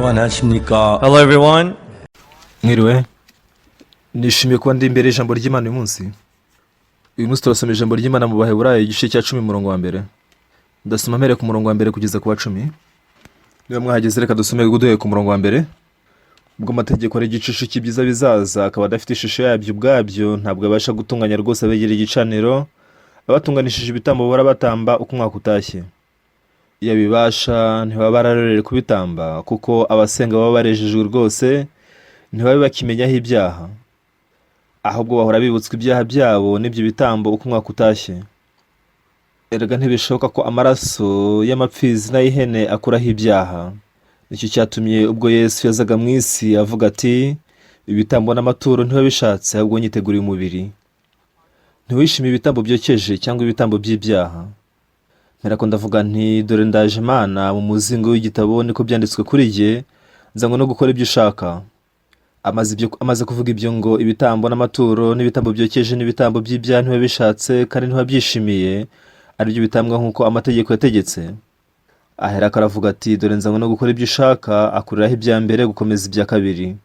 안녕하십니까. Hello, everyone. Mwiriwe, nishimiye kuba ndi imbere y'ijambo ry'Imana uyu munsi. Uyu munsi turasoma ijambo ry'Imana mu Baheburayo, igice cya 10, umurongo wa mbere. Ndasoma mpereye ku murongo wa mbere kugeza ku wa 10. Niba mwahageze, reka dusome duhereye ku murongo wa mbere. Ubwo amategeko ari igicucu cy'ibyiza bizaza, akaba adafite ishusho yabyo ubwabyo, ntabwo abasha gutunganya rwose abegera igicaniro abatunganishije ibitambo bahora batamba uko umwaka utashye. Iyo abibasha, ntibaba bararorere kubitamba, kuko abasenga baba barejejwe rwose, ntibabe bakimenyaho ibyaha. Ahubwo bahora bibutswa ibyaha byabo n'ibyo bitambo uko umwaka utashye. Erega ntibishoboka ko amaraso y'amapfizi n'ay'ihene akuraho ibyaha. Nicyo cyatumye ubwo Yesu yazaga mu isi avuga ati: "Ibitambo n'amaturo ntiwabishatse, ahubwo nyiteguriye umubiri. Ntiwishimiye ibitambo byokeje cyangwa ibitambo by'ibyaha." Mperako ndavuga nti: "Dore ndaje Mana, mu muzingo w'igitabo niko byanditswe kuri jye, nzanywe no gukora ibyo ushaka." Amaze kuvuga ibyo ngo: "Ibitambo n'amaturo n'ibitambo byokeje n'ibitambo by'ibyaha ntiwabishatse kandi ntiwabyishimiye," aribyo bitambwa nk'uko amategeko yategetse. Aherako aravuga ati: "Dore nzanywe no gukora ibyo ushaka," akuriraho ibya mbere gukomeza ibya kabiri.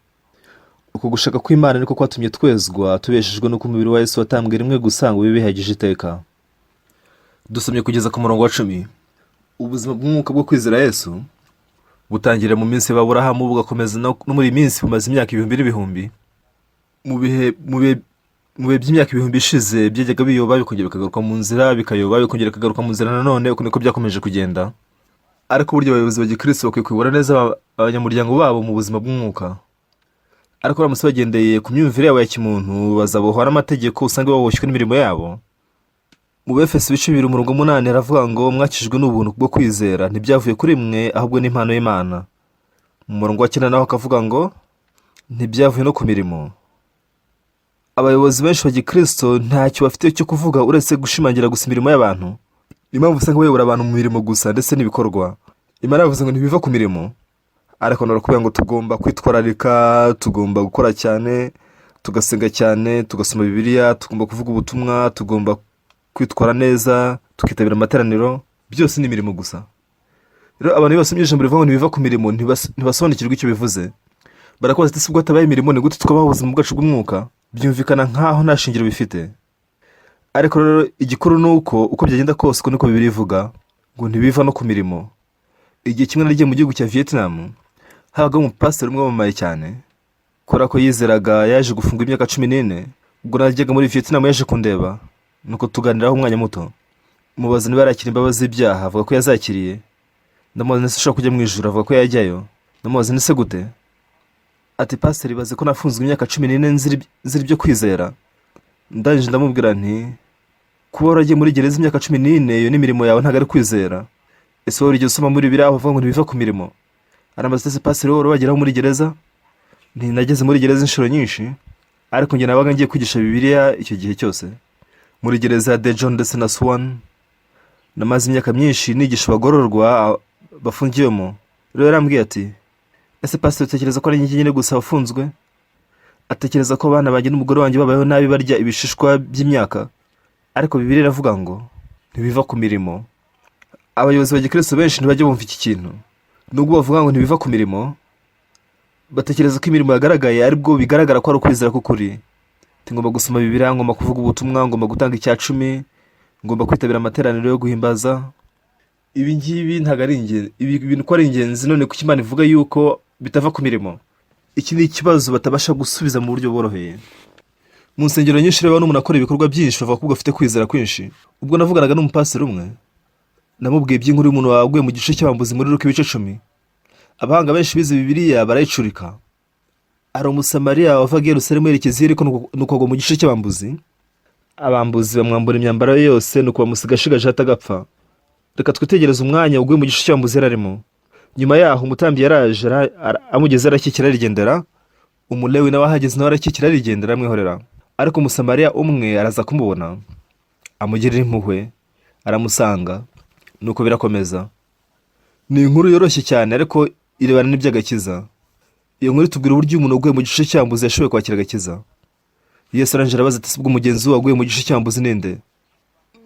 Uko gushaka kw'Imana niko kwatumye twezwa, tubeshejwe n'uko umubiri wa Yesu watambwe rimwe gusa ngo bibe bihagije iteka. Dusomye kugeza ku murongo wa 10. Ubuzima bw'umwuka bwo kwizera Yesu butangira mu minsi y'Aburahamu, bugakomeza no muri iyi minsi, bumaze imyaka ibihumbi n'ibihumbi. Mu bihe by'imyaka ibihumbi ishize, byajyaga biyoba, bikongera bikagaruka mu nzira, bikayoba, bikongera bikagaruka mu nzira nanone. Uko niko byakomeje kugenda. Ariko burya abayobozi ba gikristo bakwiye kuyobora neza abanyamuryango babo mu buzima bw'umwuka. Ariko baramutse bagendeye ku myumvire yabo ya kimuntu, bazabohwa n'amategeko, usanga baboshywe n'imirimo yabo. Mu Befeso, ibice 2, umurongo 8, haravuga ngo: "Mwakijwe n'ubuntu bwo kwizera, ntibyavuye kuri mwe, ahubwo ni impano y'Imana." Mu murongo wa 9 naho akavuga ngo: "Ntibyavuye no ku mirimo." Abayobozi benshi ba gikristo ntacyo bafite cyo kuvuga uretse gushimangira gusa imirimo y'abantu. Niyo mpamvu usanga bayobora abantu mu mirimo gusa ndetse n'ibikorwa. Imana yavuze ngo ntibiva ku mirimo, ariko barakubwira ngo tugomba kwitwararika, tugomba gukora cyane, tugasenga cyane, tugasoma Bibiliya, tugomba kuvuga ubutumwa, tugomba kwitwara neza, tukitabira amateraniro. Byose ni imirimo gusa. Rero abantu iyo basomye ijambo rivuga ngo ntibiva ku mirimo, ntibasobanukirwa icyo bivuze. Barakubaza ati: "Ese ubwo hatabaye imirimo, ni gute twabaho ubuzima bwacu bw'umwuka?" Byumvikana nk'aho nta shingiro bifite. Ariko rero igikuru ni uko, uko byagenda kose, uko niko Bibiliya ivuga ngo ntibiva no ku mirimo. Igihe kimwe nagiye mu gihugu cya Vietnam, habagaho umupasiteri umwe wamamaye cyane kubera ko yizeraga. Yaje gufungwa imyaka 14. Ubwo najyaga muri Vietnam, yaje kundeba, nuko tuganiraho umwanya muto. Mubaza niba yarakira imbabazi z'ibyaha, avuga ko yazakiriye. Ndamubaza ndetse ushobora kujya mu ijuru, avuga ko yajyayo. Ndamubaza ndetse gute? Ati: "Pasiteri, ibaze ko nafunzwe imyaka 14 nzira ibyo kwizera." Ndangije ndamubwira nti: "Kuba waragiye muri gereza imyaka 14, iyo ni imirimo yawe, ntabwo ari kwizera. Ese wowe urigeze usoma muri Bibiliya aho bavuga ngo ntibiva ku mirimo?" Arambaza ati: "Ese pasiteri, wowe wageraho muri gereza?" Nti: "Nageze muri gereza inshuro nyinshi, ariko njye nabaga ngiye kwigisha Bibiliya icyo gihe cyose. Muri gereza ya Daejeon ndetse na Suwon namaze imyaka myinshi nigisha abagororwa bafungiwemo." Rero yarambwiye ati: "Ese pasiteri, utekereza ko ari njye nyine gusa wafunzwe?" Atekereza ko abana banjye n'umugore wanjye babayeho nabi, barya ibishishwa by'imyaka. Ariko Bibiliya iravuga ngo ntibiva ku mirimo. Abayobozi ba gikristo benshi ntibajya bumva iki kintu. Nubwo bavuga ngo ntibiva ku mirimo, batekereza ko imirimo yagaragaye aribwo bigaragara ko ari ukwizera k'ukuri. Ngomba gusoma Bibiliya, ngomba kuvuga ubutumwa, ngomba gutanga icya cumi, ngomba kwitabira amateraniro yo guhimbaza. Ibi ngibi ntabwo ari ingenzi. Ibi bintu ko ari ingenzi, none kuki Imana ivuga yuko bitava ku mirimo? Iki ni ikibazo batabasha gusubiza mu buryo bworoheye. Mu nsengero nyinshi rero, n'umuntu akora ibikorwa byinshi, bavuga ko ubwo afite kwizera kwinshi. Ubwo navuganaga n'umupasiteri umwe, namubwiye iby'inkuru y'umuntu waguye mu gice cy'abambuzi muri Luka ibice 10. Abahanga benshi bize Bibiliya barayicurika. Hari Umusamariya wavaga i Yerusalemu yerekeza i Yeriko, nuko agwa mu gice cy'abambuzi. Abambuzi bamwambura imyambaro ye yose, nuko bamusiga ashigaje atagapfa. Reka twitegereze umwanya uguye mu gice cy'abambuzi yari arimo. Nyuma yaho umutambyi yaraje, amugeze arakikira, arigendera. Umulewi nawe ahageze, nawe arakikira, arigendera, aramwihorera. Ariko Umusamariya umwe araza kumubona, amugirira impuhwe, aramusanga, nuko birakomeza. Ni inkuru yoroshye cyane, ariko irebana n'iby'agakiza. Iyo nkuru itubwira uburyo umuntu waguye mu gice cy'abambuzi yashoboye kwakira agakiza. Yesu arangije arabaza ati: "Ese ubwo mugenzi we waguye mu gice cy'abambuzi ninde?"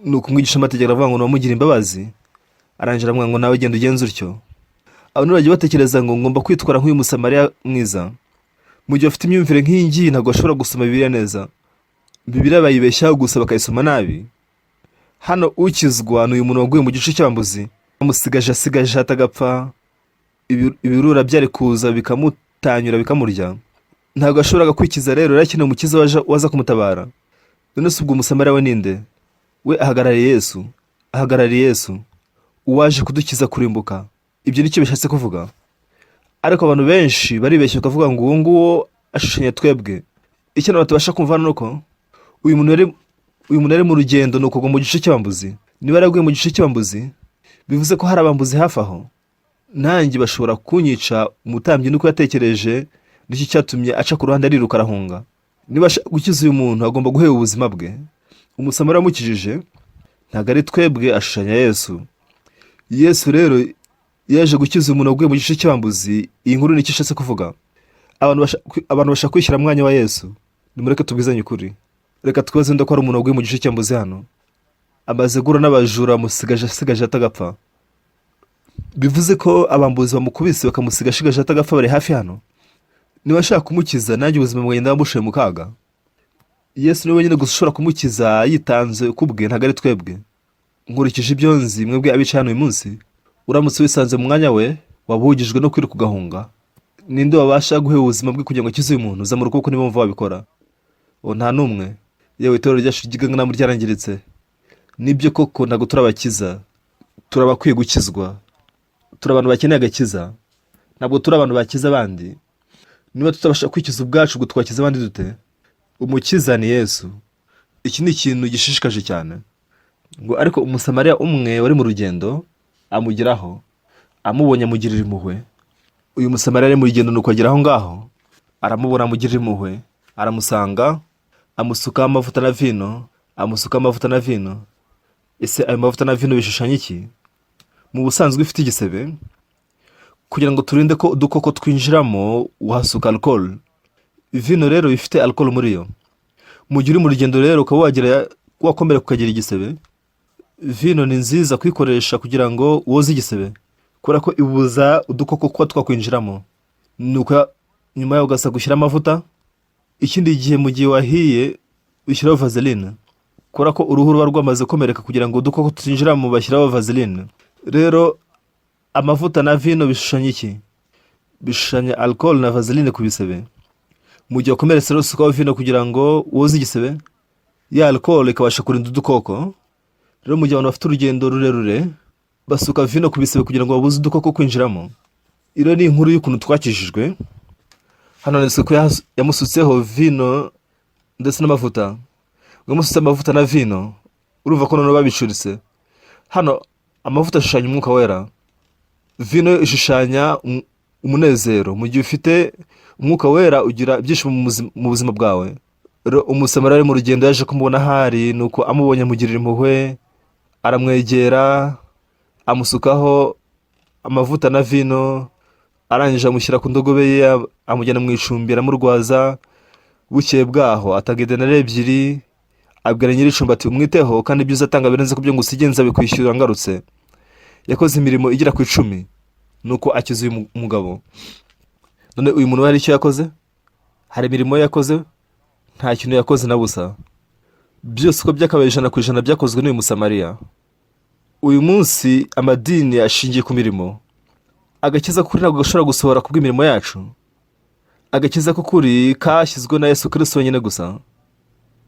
Ni ukumwigisha amategeko aravuga ngo namugira imbabazi. Arangije aramubwira ngo: "Nawe genda ugenze utyo." Abantu bagiye batekereza ngo ngomba kwitwara nk'uyu Musamariya mwiza. Mu gihe bafite imyumvire nk'iyi ngiyi, ntabwo bashobora gusoma Bibiliya neza. Bibiliya bayibeshyaho gusa, bakayisoma nabi. Hano ukizwa ni uyu muntu waguye mu gice cy'abambuzi, bamusigaje asigaje atagapfa. Ibirura byari kuza bikamutanyura, bikamurya. Ntabwo yashoboraga kwikiza. Rero yari akeneye umukiza waza kumutabara. None se ubwo Umusamariya we ninde? We ahagarariye Yesu, ahagarariye Yesu uwaje kudukiza kurimbuka. Ibyo nicyo bishatse kuvuga. Ariko abantu benshi baribeshya, bakavuga ngo uwo nguwo ashushanya twebwe. Icyo abantu batabasha kumva hano ni uko uyu muntu yari mu rugendo, ni ukugwa mu gice cy'abambuzi. Niba yaraguye mu gice cy'abambuzi, bivuze ko hari abambuzi hafi aho, nanjye bashobora kunyica. Umutambyi niko yatekereje, nicyo cyatumye aca ku ruhande, ariruka, arahunga. Niba ashaka gukiza uyu muntu, agomba guheba ubuzima bwe. Umusamariya wamukijije ntabwo ari twebwe, ashushanya Yesu. Yesu rero yaje gukiza umuntu waguye mu gice cy'abambuzi. Iyi nkuru nicyo ishatse kuvuga. Abantu bashaka kwishyira mu mwanya wa Yesu. Nimureke tubwizanye ukuri. Reka twibaze wenda ko hari umuntu waguye mu gice cy'abambuzi hano, amaze guhura n'abajura, amusigaje asigaje atagapfa. Bivuze ko abambuzi bamukubise bakamusiga ashigaje atagapfa, bari hafi hano. Niba ashaka kumukiza, nanjye ubuzima bwanjye ndaba bushoye mu kaga. Yesu niwe wenyine gusa ushobora kumukiza yitanze ku bwe, ntabwo ari twebwe. Nkurikije ibyo nzi, mwebwe abicaye hano uyu munsi, uramutse wisanze mu mwanya we, waba uhugijwe no kwiruka ugahunga. Ninde wabasha guheba ubuzima bwe kugira ngo akize uyu muntu? Zamura ukuboko niba wumva wabikora. O, nta n'umwe. Yewe, itorero ryacu ry'Iganganam ryarangiritse. Nibyo koko, ntabwo turi abakiza, turi abakwiye gukizwa. Turi abantu bakeneye agakiza, ntabwo turi abantu bakiza abandi. Niba tutabasha kwikiza ubwacu, ubwo twakiza abandi dute? Umukiza ni Yesu. Iki ni ikintu gishishikaje cyane. Ngo ariko Umusamariya umwe wari mu rugendo amugeraho, amubonye amugirira impuhwe. Uyu Musamariya ari mu rugendo, nuko agera aho ngaho, aramubona, amugirira impuhwe, aramusanga, amusukaho amavuta na vino, amusukaho amavuta na vino. Ese ayo mavuta na vino bishushanya iki? Mu busanzwe ufite igisebe, kugira ngo turinde ko udukoko twinjiramo, uhasuka alcool. Vino rero ifite alcool muri yo. Mu gihe uri mu rugendo rero, ukaba wagira wakomereka, ukagira igisebe, vino ni nziza kuyikoresha kugira ngo woze igisebe, kubera ko ibuza udukoko kuba twakwinjiramo. Nuko nyuma yaho ugasa gushyira amavuta. Ikindi gihe, mu gihe wahiye, ushyiraho vaseline, kubera ko uruhu ruba rwamaze gukomereka. Kugira ngo udukoko tutinjiramo, bashyiraho vaseline. Rero amavuta na vino bishushanya iki? Bishushanya alcool na vaseline ku bisebe. Mu gihe wakomeretse rero, usukaho vino kugira ngo woze igisebe, ya alcool ikabasha kurinda udukoko. Rero mu gihe abantu bafite urugendo rurerure, basuka vino ku bisebe kugira ngo babuze udukoko kwinjiramo. Iyo ni inkuru y'ukuntu twakijijwe. Hano handitswe ko yamusutseho vino ndetse n'amavuta. Ngo yamusutse amavuta na vino. Urumva ko noneho babicuritse. Hano amavuta ashushanya Umwuka Wera, vino ishushanya umunezero. Mu gihe ufite Umwuka Wera, ugira ibyishimo mu buzima bwawe. Rero Umusamariya ari mu rugendo yaje kumubona ahari, nuko amubonye amugirira impuhwe, aramwegera, amusukaho amavuta na vino, arangije amushyira ku ndogobe ye, amujyana mu icumbi, aramurwaza. Bukeye bwaho atanga idenariyo 2, abwira nyir'icumbi ati: "Umwiteho, kandi ibyo uzatanga birenze ku byo ngusigiye nzabikwishyura ngarutse." Yakoze imirimo igera ku 10, nuko akiza uyu mugabo. None uyu muntu we hari icyo yakoze? Hari imirimo ye yakoze? Nta kintu yakoze na busa. Byose uko byakabaye, 100% byakozwe n'uyu Musamariya. Uyu munsi amadini ashingiye ku mirimo. Agakiza kuri ntabwo gashobora gusohora kubw'imirimo yacu. Agakiza k'ukuri kashyizwe na Yesu Kirisito wenyine gusa.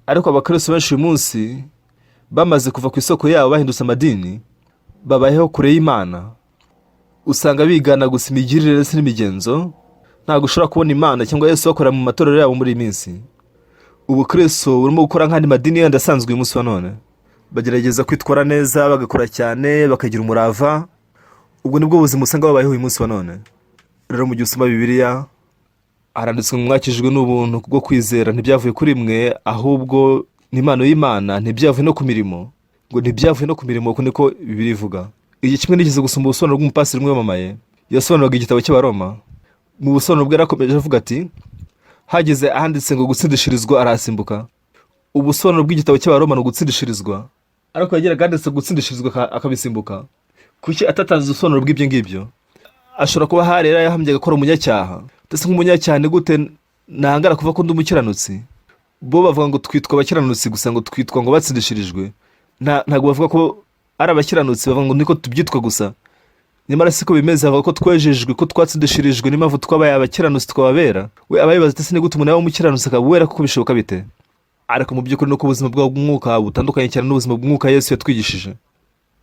Ariko abakristo benshi uyu munsi bamaze kuva ku isoko yabo, bahindutse amadini, babayeho kure y'Imana. Usanga bigana gusa imigirire ndetse n'imigenzo. Ntabwo ushobora kubona Imana cyangwa Yesu bakora mu matorero yabo muri iyi minsi. Ubukristo burimo gukora nk'andi madini yandi asanzwe uyu munsi wa none. Bagerageza kwitwara neza, bagakora cyane, bakagira umurava. Ubwo nibwo buzima usanga babayeho uyu munsi wa none. Rero mu gihe usoma Bibiliya, haranditswe ngo mwakijijwe n'ubuntu bwo kwizera, ntibyavuye kuri mwe, ahubwo ni impano y'Imana, ntibyavuye no ku mirimo. Ngo ntibyavuye no ku mirimo, uko niko Bibiliya ivuga. Igihe kimwe nigeze gusoma ubusobanuro bw'umupasiteri umwe wamamaye, yasobanuraga igitabo cy'Abaroma. Mu busobanuro bwe yarakomeje avuga ati, hageze ahanditse ngo gutsindishirizwa, arahasimbuka. Ubusobanuro bw'igitabo cy'Abaroma ni ugutsindishirizwa, ariko yageraga ahanditse gutsindishirizwa akabisimbuka. Kuki atatanze ubusobanuro bw'ibyo ngibyo? Ashobora kuba hari yarahamyaga ko ari umunyacyaha. Ndetse nk'umunyacyaha, ni gute nahangara kuva ko ndi umukiranutsi? Bo bavuga ngo twitwa abakiranutsi gusa, ngo twitwa ngo batsindishirijwe. Ntabwo bavuga ko ari abakiranutsi, bavuga ngo niko tubyitwa gusa. Nyamara siko bimeze. Bavuga ko twejejwe, ko twatsindishirijwe, niyo mpamvu twabaye abakiranutsi, twababera. We aba yibaza ati: "Ese ni gute umuntu yaba umukiranutsi akaba uwera kuko bishoboka bite?" Ariko mu by'ukuri nuko ubuzima bwabo bw'umwuka butandukanye cyane n'ubuzima bw'umwuka Yesu yatwigishije.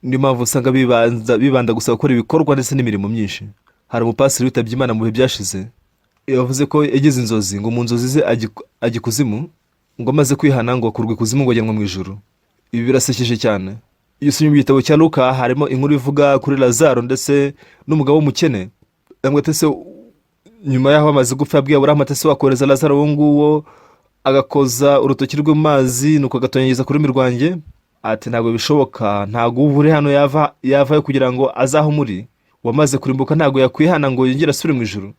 Niyo mpamvu usanga bibanda gusa gukora ibikorwa ndetse n'imirimo myinshi. Hari umupasiteri witabye Imana mu bihe byashize, yavuze ko yagize inzozi, ngo mu nzozi ze ajya ikuzimu, ngo amaze kwihana ngo akurwa ikuzimu ngo ajyanwa mu ijuru. Ibi birasekeje cyane. Iyo usomye mu gitabo cya Luka, harimo inkuru ivuga kuri Lazaro ndetse n'umugabo w'umukene. Yambwiye ati: "Se nyuma y'aho bamaze gupfa, yabwiye Aburahamu ati: 'Ese wakohereza Lazaro uwo nguwo agakoza urutoki rwe mu mazi, nuko agatonyangiriza ku rurimi rwanjye?' Ati: 'Ntabwo bishoboka, ntabwo uba uri hano yavayo kugira ngo azaho muri wamaze kurimbuka, ntabwo yakwihana ngo yongere asubire mu ijuru.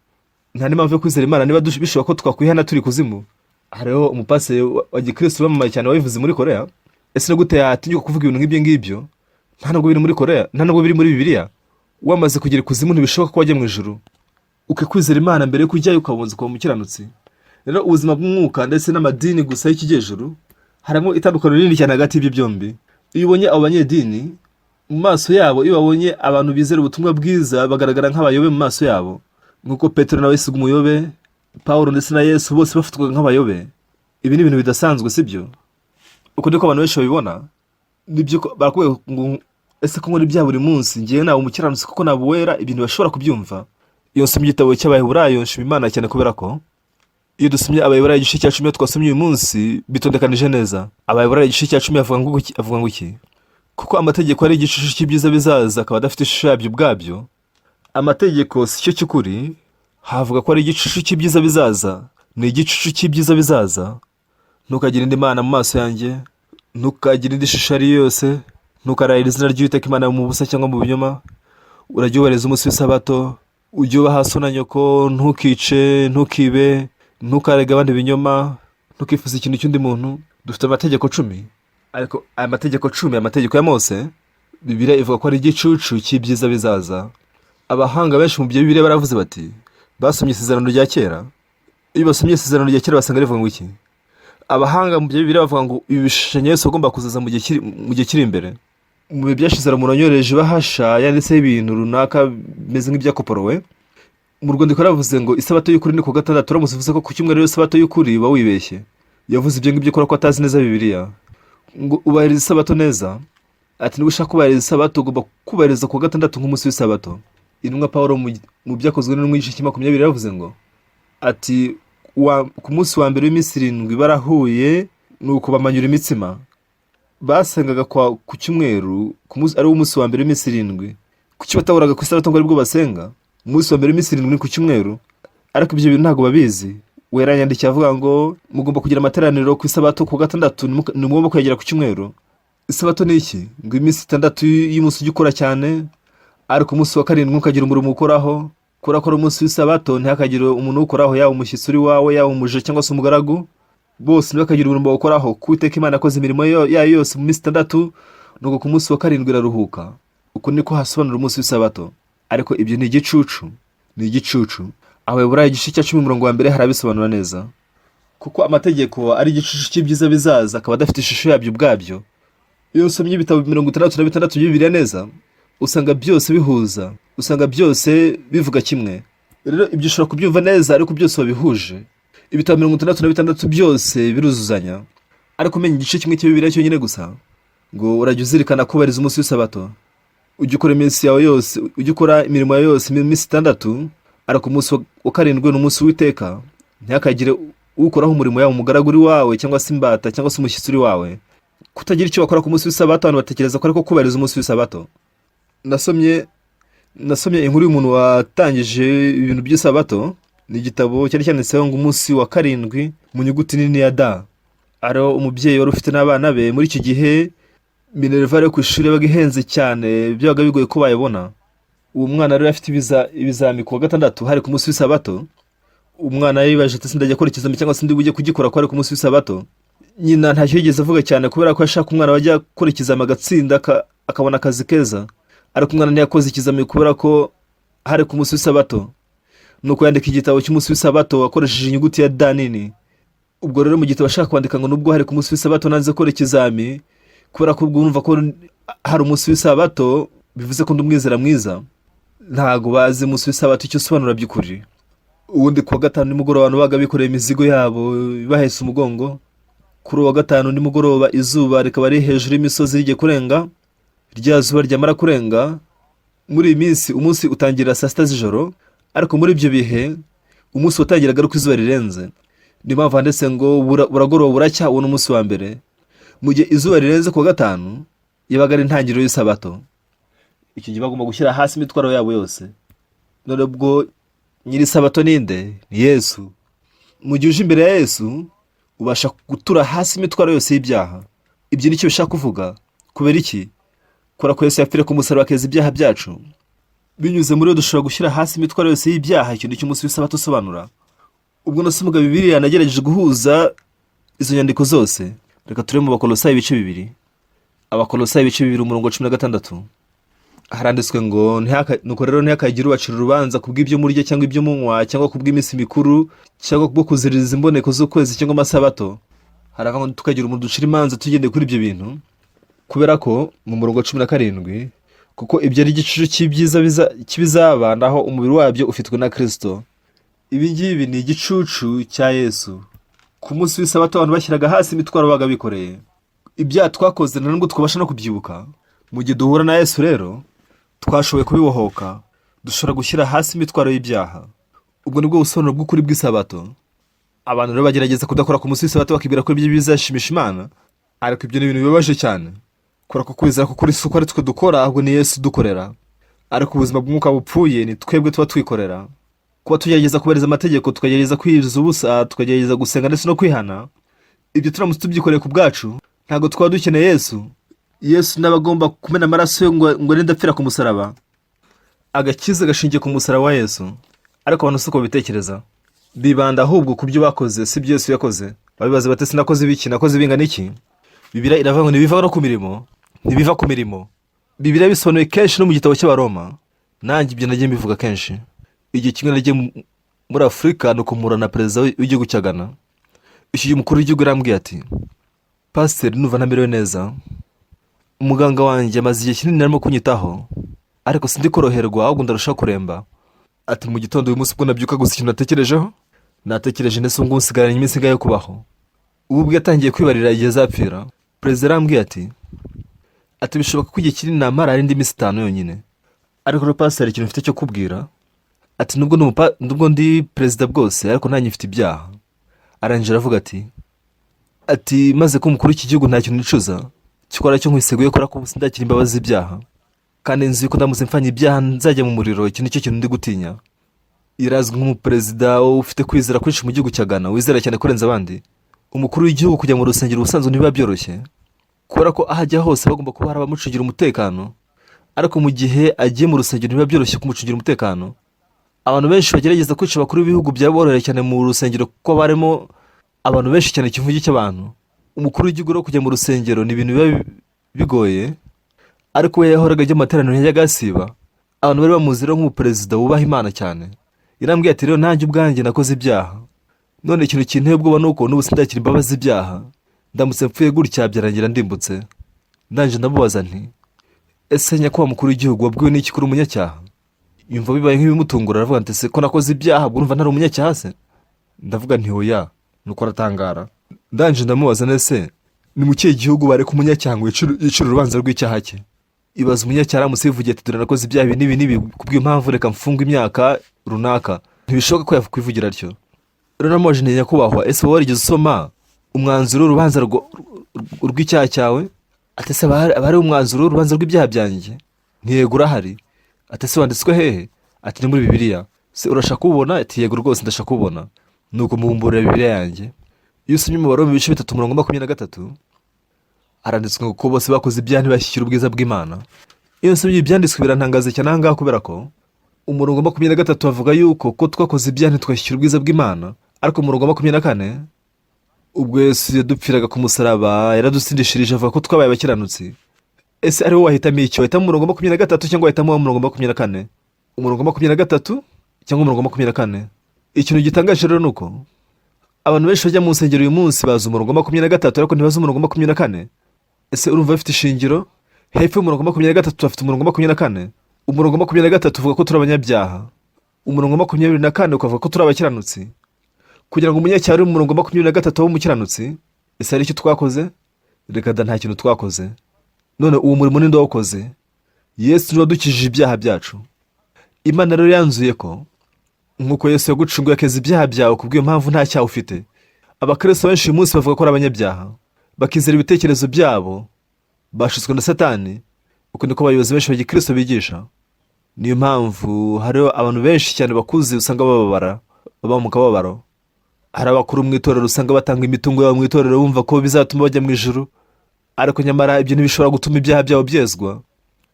Nta n'impamvu yo kwizera Imana niba bishoboka ko twakwihana turi kuzimu.'" Hariho umupasiteri wa gikristo wamamaye cyane wabivuze muri Korea. Ese ni gute yatinyuka kuvuga ibintu nk'ibyo ngibyo? Nta nubwo biri muri Korea, nta nubwo biri muri Bibiliya. Wamaze kugera ikuzimu, ntibishoboka ko wajya mu ijuru. Ukikwizera Imana mbere yo kujyayo, ukabanza ukaba umukiranutsi. Rero ubuzima bw'umwuka ndetse n'amadini gusa y'ikijyejuru, harimo itandukaniro rinini cyane hagati y'ibyo byombi. Iyo ubonye abo banyedini, mu maso yabo, iyo babonye abantu bizera ubutumwa bwiza, bagaragara nk'abayobe mu maso yabo, nk'uko Petero nawe yisiga umuyobe, Pawulo ndetse na Yesu bose bafatwaga nk'abayobe. Ibi ni ibintu bidasanzwe, sibyo? Uko niko abantu benshi babibona. Nibyo ko barakubwira ngo: "Ese ko nkora ibya buri munsi, ngewe naba umukiranutsi kuko naba uwera?" Ibintu bashobora kubyumva. Iyo nsomye igitabo cy'Abaheburayo, nshima Imana cyane, kubera ko iyo dusomye Abaheburayo igice cya 10 twasomye uyu munsi, bitondekanije neza. Abaheburayo igice cya 10 avuga ngo iki? Kuko amategeko ari igicucu cy'ibyiza bizaza, akaba adafite ishusho yabyo ubwabyo. Amategeko si cyo cy'ukuri. Havuga ko ari igicucu cy'ibyiza bizaza, ni igicucu cy'ibyiza bizaza. Ntukagire indi mana mu maso yanjye, ntukagire indi shusho ari yo yose, ntukarahire izina ry'Uwiteka Imana mu busa cyangwa mu binyoma, urajya wubahiriza umunsi w'isabato, ujye ubaha so na nyoko, ntukice, ntukibe, ntukarege abandi ibinyoma, ntukifuze ikintu cy'undi muntu. Dufite amategeko 10, ariko aya mategeko 10, amategeko ya Mose, Bibiliya ivuga ko ari igicucu cy'ibyiza bizaza. Abahanga benshi mu bya Bibiliya baravuze bati, basomye isezerano rya kera. Iyo basomye isezerano rya kera, basanga rivuga ngo iki? Abahanga mu bya Bibiliya bavuga ngo ibi bishushanyo Yesu agomba kuzaza mu gihe kiri imbere. Mu bihe byashize, hari umuntu wanyohereje ibahasha yanditseho ibintu runaka bimeze nk'ibyakoporowe. Mu rwandiko yaravuze ngo isabato y'ukuri ni ku gatandatu, uramutse uvuze ko ku cyumweru ariyo sabato y'ukuri uba wibeshye. Yavuze ibyo ngibyo kubera ko atazi neza Bibiliya. Ngo ubahiriza isabato neza. Ati: "Niba ushaka kubahiriza isabato, ugomba kubahiriza ku wa gatandatu nk'umunsi w'isabato." Intumwa Paul mu Byakozwe n'Intumwa igice cya 20 yaravuze ngo ati: "Ku munsi wa mbere w'iminsi 7 barahuye, nuko bamanyura imitsima." Basengaga ku cyumweru, ku munsi ari wo munsi wa mbere w'iminsi 7. Kuki batahuraga ku isabato ngo aribwo basenga? Umunsi wa mbere w'iminsi 7 ni ku cyumweru, ariko ibyo bintu ntabwo babizi. We yaranyandikiye avuga ngo mugomba kugira amateraniro ku isabato ku gatandatu, ntimugomba kuyagira ku cyumweru. Isabato ni iki? Ngo iminsi 6 y'umunsi ujya ukora cyane, ariko umunsi wa karindwi ukagira umurimo ukoraho, kubera ko ari umunsi w'isabato, ntihakagire umuntu uwukoraho, yaba umushyitsi uri iwawe, yaba umuja cyangwa se umugaragu, bose ntibakagire umurimo bawukoraho. Kuko Uwiteka Imana yakoze imirimo yayo yose mu minsi 6, nuko ku munsi wa karindwi iraruhuka. Uku niko hasobanura umunsi w'isabato. Ariko ibyo ni igicucu, ni igicucu. Abaheburayo igice cya 10 umurongo wa mbere harabisobanura neza. Kuko amategeko ari igicucu cy'ibyiza bizaza, akaba adafite ishusho yabyo ubwabyo. Iyo usomye ibitabo 66 bya Bibiliya neza, usanga byose bihuza, usanga byose bivuga kimwe. Rero ibyo ushobora kubyumva neza, ariko byose wabihuje. Ibitabo 66 byose biruzuzanya. Ariko umenya igice kimwe cya Bibiliya cyonyine gusa, ngo urajya uzirikana kubahiriza umunsi w'isabato, ujya ukora iminsi yawe yose, ujya ukora imirimo yawe yose mu minsi 6, ariko umunsi wa karindwi ni umunsi w'Uwiteka, ntihakagire ukoraho umurimo, yaba umugaragu uri wawe cyangwa se imbata cyangwa se umushyitsi uri wawe. Kutagira icyo bakora ku munsi w'isabato, abantu batekereza ko ariko kubahiriza umunsi w'isabato. Nasomye inkuru y'umuntu watangije ibintu by'isabato. Ni igitabo cyari cyanditseho ngo umunsi wa karindwi mu nyuguti nini ya D. Ariho umubyeyi wari ufite n'abana be. Muri icyo gihe minerval yo ku ishuri yabaga ihenze cyane, byabaga bigoye ko bayibona. Uwo mwana rero afite ibizami ku wa gatandatu, hari ku munsi w'isabato. Umwana yibaje ati: "Sindajya gukora ikizami cyangwa se ndi bujye kugikora ko ari ku munsi w'isabato?" Nyina ntacyo yigeze avuga cyane, kubera ko yashaka umwana wajya gukora ikizami agatsinda, akabona akazi keza. Ariko umwana ntiyakoze ikizami kubera ko Hari ku munsi w'isabato. Nuko yandika igitabo cy'umunsi w'isabato akoresheje inyuguti ya D nini. Ubwo rero mu gitabo ashaka kwandika ngo nubwo hari ku munsi w'isabato nanze gukora ikizami, kubera ko ubwo urumva ko hari umunsi w'isabato, bivuze ko ndi umwizera mwiza. Ntabwo bazi umunsi w'isabato icyo usobanura by'ukuri. Ubundi kuwa gatanu nimugoroba abantu baga bikoreye imizigo yabo bahetse umugongo. Kuri uwa gatanu nimugoroba, izuba rikaba riri hejuru y'imisozi rigiye kurenga. Rya zuba ryamara kurenga, muri iyi minsi umunsi utangira saa 6 z'ijoro, ariko muri ibyo bihe umunsi watangiraga ari uko izuba rirenze. Niyo mpamvu handitse ngo buragoroba buracya, uwo ni umunsi wa mbere. Mu gihe izuba rirenze kuwa gatanu, yabaga ari intangiriro y'isabato. Icyo gihe bagomba gushyira hasi imitwaro yabo yose. None ubwo nyiri isabato ninde? Ni Yesu. Mu gihe uje imbere ya Yesu, ubasha gutura hasi imitwaro yose y'ibyaha. Ibyo nicyo bishaka kuvuga. Kubera iki? Kubera ko Yesu yapfiriye ku musaraba, akeza ibyaha byacu. Binyuze muri we dushobora gushyira hasi imitwaro yose y'ibyaha. Icyo nicyo umunsi w'isabato usobanura. Ubwo nasomaga Bibiliya, nagerageje guhuza izo nyandiko zose. Reka turebe mu Bakolosayi ibice 2. Abakolosayi ibice 2, umurongo wa 16, haranditswe ngo: "Nuko rero ntihakagire ubacira urubanza kubw'ibyo murya cyangwa ibyo munywa, cyangwa kubw'iminsi mikuru, cyangwa kubwo kuziririza imboneko z'ukwezi cyangwa amasabato." Haravuga ngo tukagira umuntu ducira imanza tugendeye kuri ibyo bintu, kubera ko mu murongo wa 17, kuko ibyo ari igicucu cy'ibyiza cy'ibizaba, naho umubiri wabyo ufitwe na Kirisito. Ibi ngibi ni igicucu cya Yesu. Ku munsi w'isabato abantu bashyiraga hasi imitwaro baga bikoreye. Ibyaha twakoze nta nubwo twabasha no kubyibuka. Mu gihe duhura na Yesu rero, twashoboye kubibohoka, dushobora gushyira hasi imitwaro y'ibyaha. Ubwo nibwo busobanuro bw'ukuri bw'isabato. Abantu rero bagerageza kudakora ku munsi w'isabato, bakibwira ko ibyo bizashimisha Imana, ariko ibyo ni ibintu bibabaje cyane, kubera ko kwizera ko kuri si uko ari twe dukora, ahubwo ni Yesu udukorera. Ariko ubuzima bw'umwuka bupfuye ni twebwe tuba twikorera. Kuba tugerageza kubahiriza amategeko, tukagerageza kwiyiriza ubusa, tukagerageza gusenga ndetse no kwihana, ibyo turamutse tubyikoreye ku bwacu, ntabwo twaba dukeneye Yesu. Yesu nawe agomba kumena amaraso ye ngo arinde apfira ku musaraba. Agakiza gashingiye ku musaraba wa Yesu, ariko abantu si uko babitekereza. Bibanda ahubwo ku byo bakoze, si byo Yesu yakoze. Babibaza bati: "Sinakoze ibiki? Nakoze bingana iki?" Bibiliya iravuga ngo ntibiva no ku mirimo, ntibiva ku mirimo. Bibiliya bisobanuye kenshi no mu gitabo cy'Abaroma. Nanjye ibyo nagiye mbivuga kenshi. Igihe kimwe nagiye muri Afurika, ni ukumura na perezida w'igihugu cya Ghana. Icyo gihe umukuru w'igihugu yarambwiye ati: "Pasiteri, numva ntamerewe neza. Umuganga wanjye amaze igihe kinini arimo kunyitaho, ariko sindi koroherwa, ahubwo ndarushaho kuremba." Ati: "Mu gitondo uyu munsi ubwo nabyuka gusa, ikintu natekerejeho, natekereje ndetse ubu ngubu nsigaranye iminsi ingahe yo kubaho?" Ubu ubwo yatangiye kwibarira igihe azapfira. Perezida yarambwiye ati: "Bishoboka ko igihe kinini namara ari indi minsi 5 yonyine. Ariko rero pasiteri, ikintu mfite cyo kubwira," ati, "nubwo ndi perezida bwose, ariko nanjye mfite ibyaha." Arangije aravuga ati: "Maze ko umukuru w'iki gihugu, nta kintu nicuza cyokora cyo nkwiseguye, kubera ko ubu sindakira imbabazi z'ibyaha, kandi nzi yuko ndamutse mfanye ibyaha nzajya mu muriro. Iki nicyo kintu ndi gutinya." Irazwi nk'umuperezida ufite kwizera kwinshi mu gihugu cya Ghana, wizera cyane kurenza abandi. Umukuru w'igihugu kujya mu rusengero ubusanzwe ntibiba byoroshye, kubera ko aho ajya hose bagomba kuba hari abamucungira umutekano. Ariko mu gihe agiye mu rusengero, ntibiba byoroshye kumucungira umutekano. Abantu benshi bagerageza kwica abakuru b'ibihugu, byaborohera cyane mu rusengero, kuko haba harimo abantu benshi cyane, ikivuge cy'abantu. Umukuru w'igihugu rero kujya mu rusengero ni ibintu biba bigoye, ariko we yahoraga ajya mu materaniro, ntiyajyaga asiba. Abantu bari bamuzi rero nk'umuperezida wubaha Imana cyane. Yarambwiye ati: "Rero nanjye ubwanjye nakoze ibyaha. None ikintu kinteye ubwoba ni uko n'ubu sindakira imbabazi z'ibyaha. Ndamutse mpfuye gutya, byarangira ndimbutse." Ndangije ndamubaza nti: "Ese nyakubahwa mukuru w'igihugu, wabwiwe n'iki kuri umunyacyaha?" Yumva bibaye nk'ibimutungura, aravuga ati: "Se ko nakoze ibyaha, ubwo urumva ntari umunyacyaha se?" Ndavuga nti: "Oya." Nuko aratangara. Ndangije ndamubaza: "Nese ni mu kihe gihugu bareka umunyacyaha ngo yicire urubanza rw'icyaha cye? Ibaza umunyacyaha aramutse yivugiye ati: 'Dore nakoze ibyaha ibi n'ibi n'ibi, kubw'impamvu reka mfungwe imyaka runaka.' Ntibishoboka ko yakwivugira atyo." Rero namubajije nti: "Nyakubahwa, ese wowe warigeze usoma umwanzuro w'urubanza rw'icyaha cyawe?" Ati: "Ese haba hariho umwanzuro w'urubanza rw'ibyaha byanjye?" Ntiyego, urahari. Ati: "Ese wanditswe hehe?" Ati: "Ni muri Bibiliya." "Se urashaka kuwubona?" Ati: "Yego rwose, ndashaka kuwubona." Nuko mubumburira Bibiliya yanjye. Iyo usomye umubare mu bice 3, umurongo 23, haranditswe ngo ko bose bakoze ibyaha ntibashyikire ubwiza bw'Imana. Iyo nsomye ibyanditswe birantangaza cyane aha ngaha, kubera ko umurongo 23 bavuga yuko ko twakoze ibyaha ntitwashyikira ubwiza bw'Imana, ariko umurongo wa 24, ubwo Yesu yadupfiraga ku musaraba, yaradutsindishirije, avuga ko twabaye abakiranutsi. Ese ari wowe wahitamo icyo? Wahitamo umurongo wa 23 cyangwa wahitamo umurongo wa 24? Umurongo wa 23 cyangwa umurongo wa 24. Ikintu gitangaje rero ni uko abantu benshi bajya mu nsengero uyu munsi bazi umurongo wa 23, ariko ntibazi umurongo wa 24. Ese urumva bafite ishingiro? Hepfo y'umurongo wa 23 bafite umurongo wa 24. Umurongo wa 23 uvuga ko turi abanyabyaha, umurongo wa 24 ukavuga ko turi abakiranutsi. Kugira ngo umunyacyaha uri mu murongo wa 23 abe umukiranutsi, ese hari icyo twakoze? Reka da, nta kintu twakoze. None uwo murimo ninde wawukoze? Yesu niwe wadukijije ibyaha byacu. Imana rero yanzuye ko nk'uko Yesu yagucunguye akeza ibyaha byawe, kubw'iyo mpamvu nta cyaha ufite. Abakristo benshi uyu munsi bavuga ko ari abanyabyaha, bakizera ibitekerezo byabo bashutswe na Satani. Uko niko abayobozi benshi ba gikristo bigisha. Niyo mpamvu hariho abantu benshi cyane bakuze usanga bababara, baba mu kababaro. Hari abakuru mu itorero usanga batanga imitungo yabo mu itorero, bumva ko bizatuma bajya mu ijuru, ariko nyamara ibyo ntibishobora gutuma ibyaha byabo byezwa.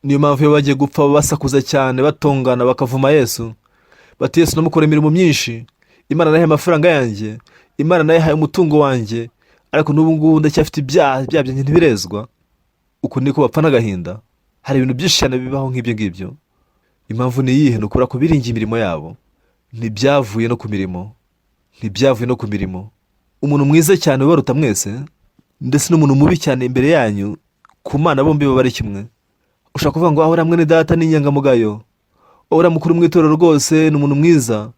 Niyo mpamvu iyo bagiye gupfa basakuza cyane, batongana, bakavuma Yesu, bati: "Yesu namukora imirimo myinshi, Imana nayihaye amafaranga yanjye, Imana nayihaye umutungo wanjye, ariko n'ubu ngubu ndacyafite ibyaha, ibyaha byanjye ntibirezwa." Uko niko bapfa n'agahinda. Hari ibintu byinshi cyane bibaho nk'ibyo ngibyo. Impamvu ni iyihe? Ni ukubera ko biringiye imirimo yabo. Ntibyavuye no ku mirimo, ntibyavuye no ku mirimo. Umuntu mwiza cyane ubaruta mwese ndetse n'umuntu mubi cyane imbere yanyu, ku Mana bombi baba ari kimwe. Ushobora kuvuga ngo: "Aho uriya mwene data ni inyangamugayo, uriya mukuru mu itorero rwose ni umuntu mwiza,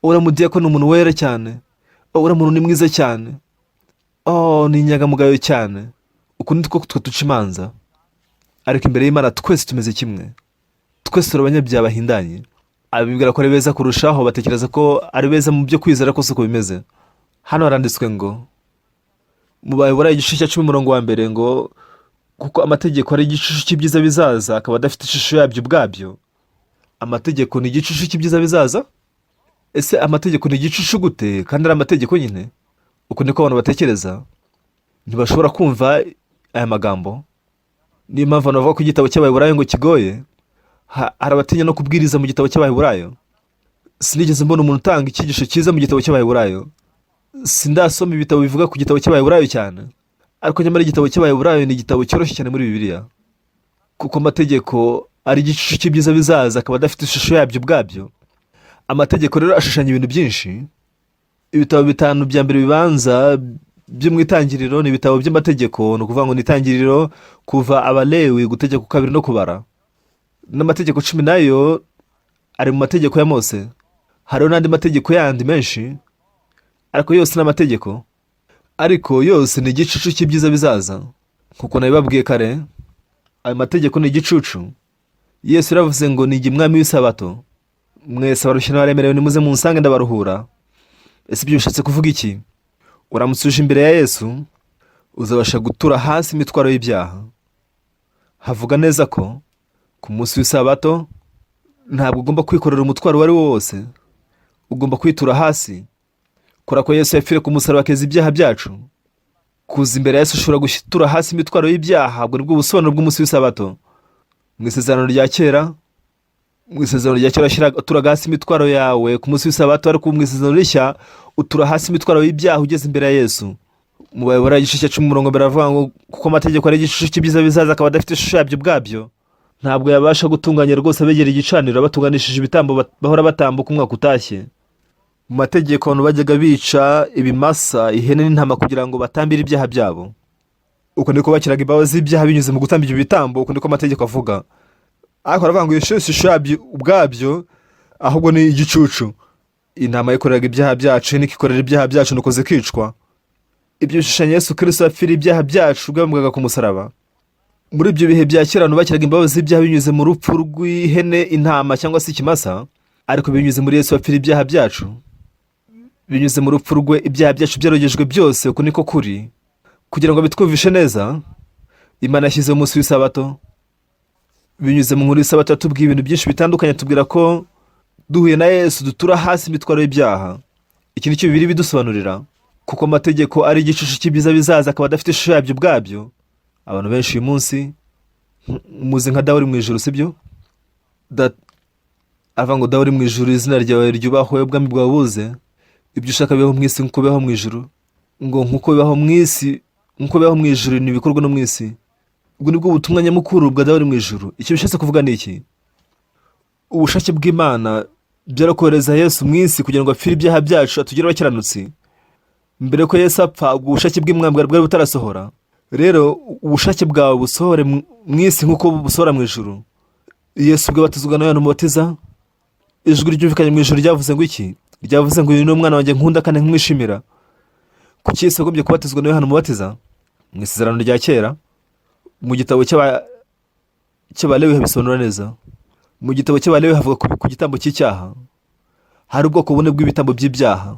uriya mudiyakoni ni umuntu wera cyane, uriya muntu ni mwiza cyane, oh, ni inyangamugayo cyane." Uku ni two twe duca imanza, ariko imbere y'Imana twese tumeze kimwe. Twese turi abanyabyaha bahindanye. Abibwira ko ari beza kurushaho batekereza ko ari beza mu byo kwizera, ko si uko bimeze. Hano haranditswe ngo mu Baheburayo igice cya 10 umurongo wa 1 ngo: "Kuko amategeko ari igicucu cy'ibyiza bizaza, akaba adafite ishusho yabyo ubwabyo." Amategeko ni igicucu cy'ibyiza bizaza. Ese amategeko ni igicucu gute kandi ari amategeko nyine? Uko niko abantu batekereza, ntibashobora kumva aya magambo. Niyo mpamvu abantu bavuga ko igitabo cy'Abaheburayo ngo kigoye. Hari abatinya no kubwiriza mu gitabo cy'Abaheburayo. Sinigeze mbona umuntu utanga icyigisho cyiza mu gitabo cy'Abaheburayo. Sindasoma ibitabo bivuga ku gitabo cy'Abaheburayo cyane, ariko nyamara igitabo cy'Abaheburayo ni igitabo cyoroshye cyane muri Bibiliya. Kuko amategeko ari igicucu cy'ibyiza bizaza, akaba adafite ishusho yabyo ubwabyo. Amategeko rero ashushanya ibintu byinshi. Ibitabo bitanu bya mbere bibanza byo mu Itangiriro ni ibitabo by'amategeko, ni ukuvuga ngo ni Itangiriro, Kuva, Abalewi, Gutegeka Kabiri no Kubara. N'amategeko 10 nayo ari mu mategeko ya Mose. Hariho n'andi mategeko yandi menshi, ariko yose ni amategeko, ariko yose ni igicucu cy'ibyiza bizaza. Nkuko nabibabwiye kare, ayo mategeko ni igicucu. Yesu yaravuze ngo: "Ni jye mwami w'isabato, mwese abarushye n'abaremerewe nimuze munsange ndabaruhura." Ese ibyo bishatse kuvuga iki? Uramutse uje imbere ya Yesu, uzabasha gutura hasi imitwaro y'ibyaha. Havuga neza ko ku munsi w'isabato ntabwo ugomba kwikorera umutwaro uwo ari wo wose, ugomba kwitura hasi, kubera ko Yesu yapfiriye ku musaraba akeza ibyaha byacu. Kuza imbere ya Yesu ushobora gutura hasi imitwaro y'ibyaha. Ubwo nibwo busobanuro bw'umunsi w'isabato. Mu isezerano rya kera uturaga hasi imitwaro yawe ku munsi w'isabato, ariko mu isezerano rishya utura hasi imitwaro y'ibyaha ugeze imbere ya Yesu. Mu Baheburayo igice cya 10 umurongo mbere aravuga ngo: "Kuko amategeko ari igicucu cy'ibyiza bizaza, akaba adafite ishusho yabyo ubwabyo, ntabwo yabasha gutunganya rwose abegera igicaniro batunganishije ibitambo bahora batambuka umwaka utashye." Mu mategeko abantu bajyaga bica ibimasa, ihene n'intama kugira ngo batambire ibyaha byabo. Uko niko bakiraga imbabazi z'ibyaha binyuze mu gutamba ibyo bitambo. Uko niko amategeko avuga, ariko aravuga ngo iyo ishusho yabyo ubwabyo, ahubwo ni igicucu. Intama yikoreraga ibyaha byacu, ihene ikikorera ibyaha byacu, nuko zikicwa. Ibyo bishushanyo Yesu Kirisito yapfiriye ibyaha byacu ubwo yabambwaga ku musaraba. Muri ibyo bihe bya kera abantu bakiraga imbabazi z'ibyaha binyuze mu rupfu rw'ihene, intama cyangwa se ikimasa, ariko binyuze muri Yesu wapfiriye ibyaha byacu, binyuze mu rupfu rwe, ibyaha byacu byarogejwe byose. Uku niko kuri. Kugira ngo bitwumvishe neza, Imana yashyizeho umunsi w'isabato. Binyuze mu nkuru y'isabato yatubwiye ibintu byinshi bitandukanye, tubwira ko duhuye na Yesu dutura hasi imitwaro y'ibyaha. Iki ni cyo Bibiliya ibidusobanurira: "Kuko amategeko ari igicucu cy'ibyiza bizaza, akaba adafite ishusho yabyo ubwabyo." Abantu benshi uyu munsi muzi nka Dawe uri mu ijuru, sibyo? Avuga ngo: "Dawe uri mu ijuru, izina ryawe ryubahwe, ubwami bwawe buze, ibyo ushaka bibaho mu isi nk'uko bibaho mu ijuru." Ngo nk'uko bibaho mu isi, nk'uko bibaho mu ijuru, ni ibikorwa no mu isi. Ubwo nibwo butumwa nyamukuru bwa Dawe uri mu ijuru. Icyo bishatse kuvuga ni iki? Ubushake bw'Imana byari kohereza Yesu mu isi kugira ngo apfire ibyaha byacu, atugire abakiranutsi. Mbere ko Yesu apfa, ubwo bushake bw'Imana bwari butarasohora. Rero ubushake bwawe busohore mu isi nk'uko busohora mu ijuru. Yesu ubwo batizwaga na Yohana Umubatiza, ijwi ryumvikanye mu ijuru ryavuze ngo iki? Ryavuze ngo: "Uyu ni umwana wanjye nkunda kandi nkamwishimira." Kuki Yesu yagombye kubatizwa na Yohana Umubatiza? Mu Isezerano rya Kera, mu gitabo cy'Abalewi habisobanura neza. Mu gitabo cy'Abalewi havuga ku gitambo cy'icyaha. Hari ubwoko bune bw'ibitambo by'ibyaha.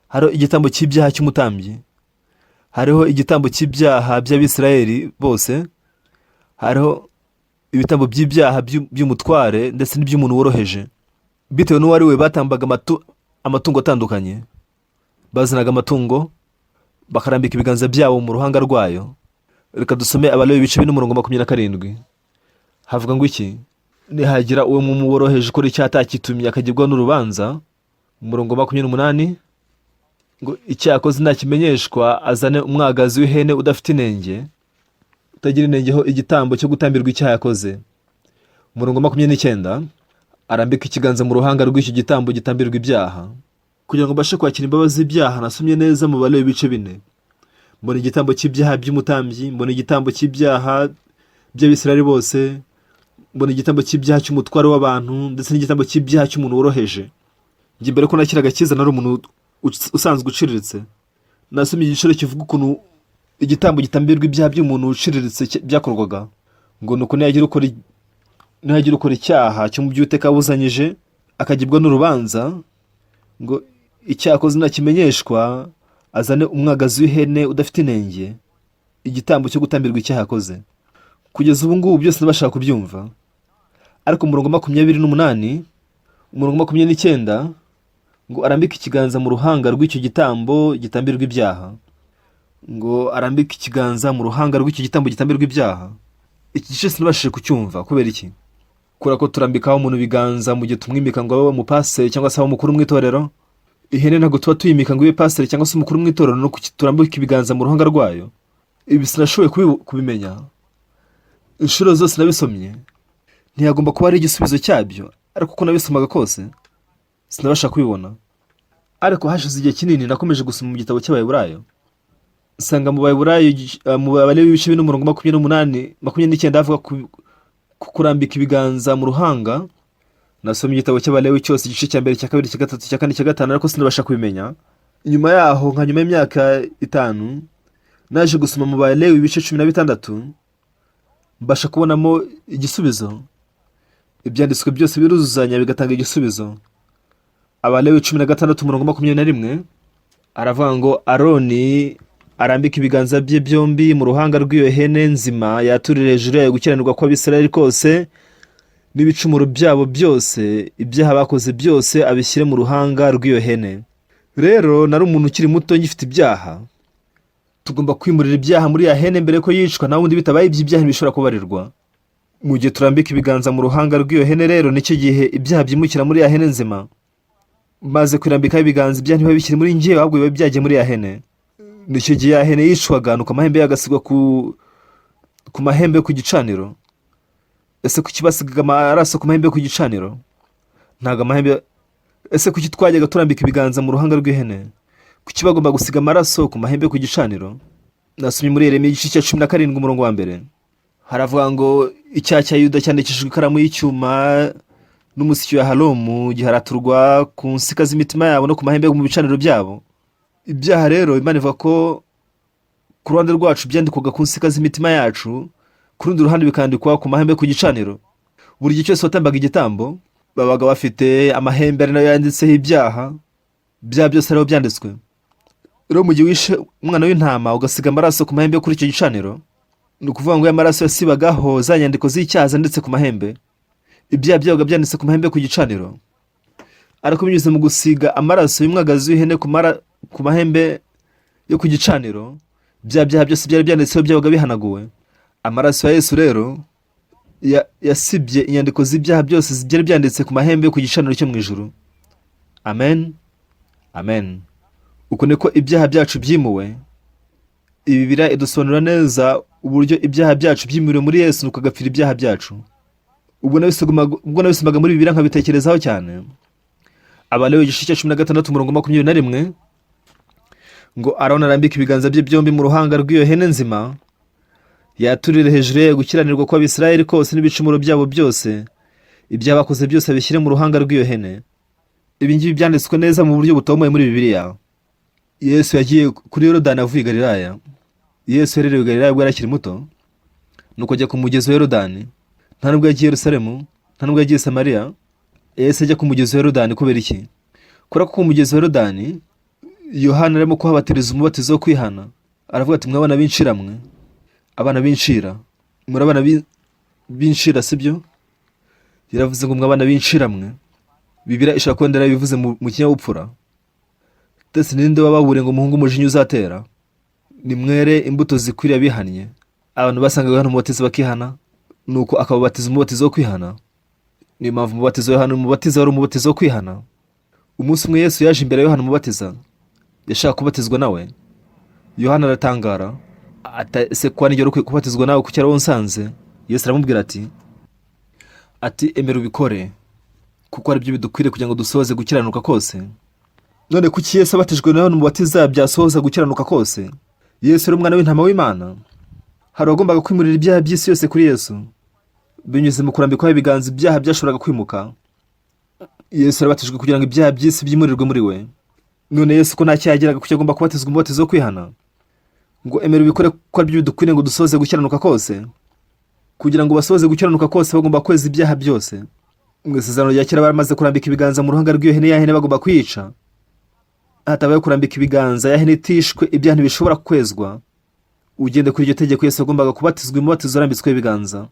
Hariho igitambo cy'ibyaha cy'umutambyi, hariho igitambo cy'ibyaha by'Abisirayeli bose, hariho ibitambo by'ibyaha by'umutware ndetse n'iby'umuntu woroheje. Bitewe n'uwo ari we, batambaga amatungo atandukanye. Bazanaga amatungo, bakarambika ibiganza byabo mu ruhanga rwayo. Reka dusome Abalewi ibice 4, umurongo 27. Havuga ngo iki? Nihagira uwo mu woroheje ukora icyaha atakitumye, akagibwaho n'urubanza, umurongo 28 ngo: "Icyaha akoze ntakimenyeshwa, azane umwagazi w'ihene udafite inenge, utagira inenge ho igitambo cyo gutambirwa icyaha yakoze." Umurongo 29: "Arambika ikiganza mu ruhanga rw'icyo gitambo gitambirwa ibyaha." Kugira ngo mbashe kwakira imbabazi z'ibyaha, nasomye neza mu Balewi ibice 4, mbona igitambo cy'ibyaha by'umutambyi, mbona igitambo cy'ibyaha by'Abisirayeli bose, mbona igitambo cy'ibyaha cy'umutware w'abantu, ndetse n'igitambo cy'ibyaha cy'umuntu woroheje. Njye mbere ko nakira agakiza, nari umuntu usanzwe uciriritse. Nasomye igiciro kivuga ukuntu igitambo gitambirwa ibyaha by'umuntu uciriritse byakorwaga, ngo ni uko nihagira ukora icyaha cyo mu byo Uwiteka yabuzanyije, akagibwa n'urubanza, ngo icyaha akoze ntakimenyeshwa, azane umwagazi w'ihene udafite inenge, igitambo cyo gutambirwa icyaha akoze. Kugeza ubu ngubu byose ntibashaka kubyumva. Ariko umurongo 28, umurongo 29 ngo: "Arambike ikiganza mu ruhanga rw'icyo gitambo gitambirwa ibyaha." Ngo arambike ikiganza mu ruhanga rw'icyo gitambo gitambirwa ibyaha. Iki gice sinabashije kucyumva. Kubera iki? Kubera ko turambikaho umuntu ibiganza mu gihe tumwimika ngo abe umupasiteri cyangwa se abe umukuru mu itorero. Ihene ntabwo tuba tuyimika ngo ibe pasiteri cyangwa se umukuru mu itorero, no kuki turambika ibiganza mu ruhanga rwayo? Ibi sinashoboye kubimenya. Inshuro zose nabisomye, ntiyagomba kuba ari igisubizo cyabyo, ariko uko nabisomaga kose sinabasha kubibona. Ariko hashize igihe kinini, nakomeje gusoma mu gitabo cy'Abaheburayo, nsanga mu Baheburayo, mu Balewi ibice 4, umurongo 28, 29, havuga ku kurambika ibiganza mu ruhanga. Nasomye igitabo cy'Abalewi cyose, igice cya mbere, cya kabiri, cya gatatu, cya kane, cya gatanu, ariko sinabasha kubimenya. Nyuma yaho, nka nyuma y'imyaka 5, naje gusoma mu Balewi ibice 16, mbasha kubonamo igisubizo. Ibyanditswe byose biruzuzanya bigatanga igisubizo. Abalewi 16, umurongo 21 aravuga ngo: "Aroni arambika ibiganza bye byombi mu ruhanga rw'iyo hene nzima, yaturire hejuru yayo gukiranirwa kw'Abisirayeli kose n'ibicumuro byabo byose, ibyaha bakoze byose abishyire mu ruhanga rw'iyo hene." Rero nari umuntu ukiri muto, ngifite ibyaha. Tugomba kwimurira ibyaha muri ya hene mbere ko yicwa, naho ubundi bitabaye iby'ibyaha ntibishobora kubarirwa. Mu gihe turambika ibiganza mu ruhanga rw'iyo hene rero, nicyo gihe ibyaha byimukira muri ya hene nzima. Maze kwirambikaho ibiganza, ibyaha ntibiba bikiri muri njyewe, ahubwo biba byagiye muri ya hene. Nicyo gihe ya hene yicwaga, nuko amahembe yagasibwa ku mahembe yo ku gicaniro. Ese kuki basigaga amaraso ku mahembe yo ku gicaniro? Ntabwo amahembe. Ese kuki twajyaga turambika ibiganza mu ruhanga rw'ihene? Kuki bagomba gusiga amaraso ku mahembe yo ku gicaniro? Nasomye muri Yeremiya igice cya 17, umurongo wa 1. Haravuga ngo: "Icyaha cya Yuda cyandikishijwe ikaramu y'icyuma n'umusyi wa halomu, giharaturwa ku nsika z'imitima yabo no ku mahembe yo mu bicaniro byabo." Ibyaha rero, Imana ivuga ko ku ruhande rwacu byandikwaga ku nsika z'imitima yacu, ku rundi ruhande bikandikwa ku mahembe ku gicaniro. Buri gihe cyose watambaga igitambo, babaga bafite amahembe ari nayo yanditseho ibyaha, byaha byose ariho byanditswe. Rero mu gihe wishe umwana w'intama, ugasiga amaraso ku mahembe yo kuri icyo gicaniro, ni ukuvuga ngo amaraso yasibagaho za nyandiko z'icyaha zanditse ku mahembe. Ibyaha byabaga byanditse ku mahembe ku gicaniro, ariko binyuze mu gusiga amaraso y'umwagazi w'ihene ku mahembe yo ku gicaniro, bya byaha byose byari byanditseho byabaga bihanaguwe. Amaraso ya Yesu rero yasibye inyandiko z'ibyaha byose byari byanditse ku mahembe yo ku gicaniro cyo mu ijuru. Amen, amen. Uko niko ibyaha byacu byimuwe. Ibi Bibiliya idusobanurira neza uburyo ibyaha byacu byimuriwe muri Yesu, nuko agapfira ibyaha byacu. Ubwo nabisomaga muri Bibiliya nkabitekerezaho cyane. Abalewi igice cya 16, umurongo 21, ngo Aroni arambike ibiganza bye byombi mu ruhanga rw'iyo hene nzima, yaturire hejuru ye gukiranirwa kw'Abisirayeli kose n'ibicumuro byabo byose, ibyo bakoze byose abishyire mu ruhanga rw'iyo hene. Ibi ngibi byanditswe neza mu buryo butomoye muri Bibiliya. Yesu yagiye kuri Yorodani avuye i Galilaya. Yesu yarerewe i Galilaya ubwo yari akiri muto, nuko ajya ku mugezi wa Yorodani. Nta nubwo yagiye i Yerusalemu, nta nubwo yagiye i Samariya. Yesu ajya ku mugezi wa Yorodani kubera iki? Kubera ko ku mugezi wa Yorodani Yohana arimo kuhabatiriza umubatizo wo kwihana. Aravuga ati: "Mwe abana b'incira mwe, abana b'incira, muri abana b'incira, sibyo?" Yaravuze ngo: "Mwe abana b'incira mwe." Bibiliya ishobora kuba yarabivuze mu kinyabupfura. Ndetse ninde wababuriye ngo muhunge umujinya uzatera? Nimwere imbuto zikwiriye abihannye. Abantu basangaga Yohana Umubatiza bakihana, nuko akababatiza umubatizo wo kwihana. Niyo mpamvu umubatizo wa Yohana Umubatiza wari umubatizo wo kwihana. Umunsi umwe Yesu yaje imbere ya Yohana Umubatiza, yashaka kubatizwa nawe. Yohana aratangara ati: "Ese ko nigera ukwiye kubatizwa nawe, kuki ari wowe unsanze?" Yesu aramubwira ati: "Emera ubikore, kuko ari byo bidukwiriye kugira ngo dusohoze gukiranuka kose." None kuki Yesu abatijwe na Yohana Umubatiza byasohoza gukiranuka kose? Yesu yari umwana w'intama w'Imana. Hari uwagombaga kwimurira ibyaha by'isi yose kuri Yesu. Binyuze mu kurambikwaho ibiganza, ibyaha byashoboraga kwimuka. Yesu yarabatijwe kugira ngo ibyaha by'isi byimurirwe muri we. None Yesu ko nta cyaha yagiraga, kuki agomba kubatizwa umubatizo wo kwihana? Ngo: "Emera ubikore, kuko ari byo bidukwiriye ngo dusohoze gukiranuka kose." Kugira ngo basohoze gukiranuka kose, bagomba kweza ibyaha byose. Mu Isezerano rya Kera baramaze kurambika ibiganza mu ruhanga rw'iyo hene, ya hene bagomba kuyica. Hatabayeho kurambika ibiganza, ya hene itishwe, ibyaha ntibishobora kwezwa. Ugende kuri iryo tegeko, Yesu yagombaga kubatizwa umubatizo arambitsweho ibiganza.